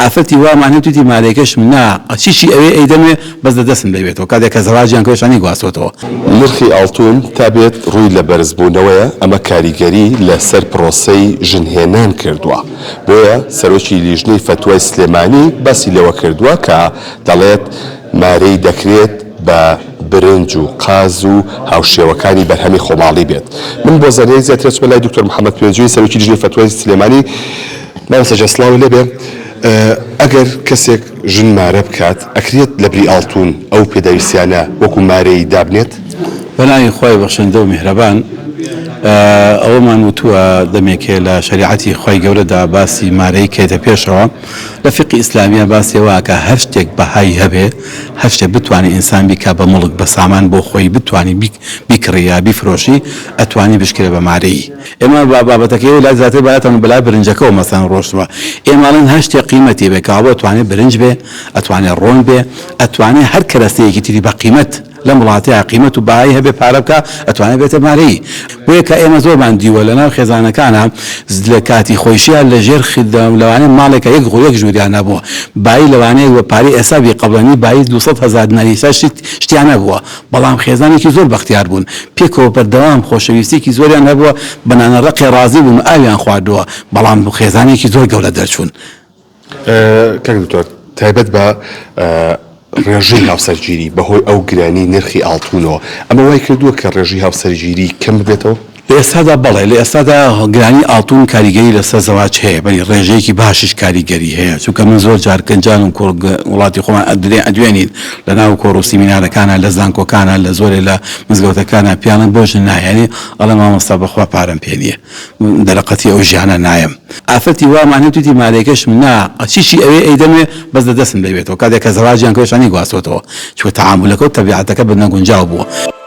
ئافرەتی وامان هەیە وتویتی مارەیەکەشم نا چیشی ئەوێ ئەیدەمێ بەس لە دەستم دەبێتەوە کاتێک کە زەواجیان کردوە شانی گواستۆتەوە. نرخی ئاڵتون تا بێت ڕووی لە بەرزبوونەوەیە، ئەمە کاریگەری لەسەر پرۆسەی ژنهێنان کردووە، بۆیە سەرۆکی لیژنەی فەتوای سلێمانی باسی لەوەکردووە کە دەڵێت مارەی دەکرێت بە برنج و قاز و هاوشێوەکانی بەرهەمی خۆماڵی بێت. من بۆ زانیاری زیاتر ئەچمە لای دکتۆر محەمەد پێنجوێنی سەرۆکی لیژنەی فەتوای سلێمانی. مامۆستا گیان سڵاوت لێبێ ئەگەر کەسێک ژن مارە بکات ئەکرێت لەبری ئاڵتون ئەو پێداویستیانە وەکو مارەیی دابنێت؟ بەناوی خوای بەخشندە و میهرەبان ئەوەمان وتووە دەمێکێ لە شەریعەتی خوای گەورەدا باسی مارەیی کێتە پێشەوە لە فیقهی ئیسلامیە باسی ئەوە ئەکا هەر شتێک بەهای هەبێ هەر شتێک بتوانی ئینسان بیکا بە موڵک بە سامان بۆ خۆی بتوانی بیکڕی یا بیفرۆشی ئەتوانی بشکرێ بە مارەیی. ئێمە با بابەتەکەی لای زیاتر بایەتان بەلای برنجەکەوە مەسەلەن ڕۆشتوە ئێمە ئەڵێن هەر شتێک قیمەتی بێ کەوابوو ئەتوانێ برنج بێ ئەتوانێ ڕۆن بێ ئەتوانێ هەر کەرەستەیەکی تری بە قیمەت لەم وڵاتەیا قیمەت و بەهای هەبێ پارە بکا ئەتوانێ بێتە مارەیی بۆیە کە ئێمە زۆرمان دیوە لەناو خێزانەکانا لە کاتی خۆیشیا لە ژێر لەوانەیە ماڵێکا یەک یەک ژووریان هەبووە بایی لەوانەیە وە پارەی ئێستا بی قەبڵەنی بایی 200 هەزار دیناری ئێستا شت شتیان هەبووە بەڵام خێزانێکی زۆر بەختیار بوون، پێکەوە بەردەوام خۆشەویستیەکی زۆریان هەبووە، بە نانە ڕەقێ ڕازی بوون و ئاویان خواردووە، بەڵام خێزانێکی زۆر گەورە دەرچوون. کاک دکتۆر تایبەت بە ڕێژەی هاوسەرگیری بەهۆی ئەو گرانی نرخی ئاڵتونەوە ئەمە وای کردووە کە ڕێژەی هاوسەرگیری کەم ببێتەوە؟ لە ئێستادا بەڵێ، لە ئێستادا گرانی ئاڵتون کاریگەری لەسەر زەواج هەیە، بەلی ڕێژەیەکی باشیش کاریگەری هەیە، چونکە من زۆر جار گەنجان و کوڕ وڵاتی خۆمان ئەدرێ ئەدوێنین لە ناو کۆڕ و سیمینارەکانا لە زانکۆکانا لە زۆرێ لە مزگەوتەکانا پیاڵن بۆ ژن ناهێنی ئەڵێ مامۆستا بەخوا پارەم پێ نییە دەرەقەتی ئەو ژیانە نایەم. ئافرەتی وامان هەیە وتویتی مارەیەکەشم نا چیشی ئەوێ ئەیدەمێ بەس لە دەستم دەبێتەوە کاتێک کە زەواجیان کردوە شانی گواستۆتەوە چونکە تەعامولەکە و تەبیعەتەکە بە نەگونجاو بووە.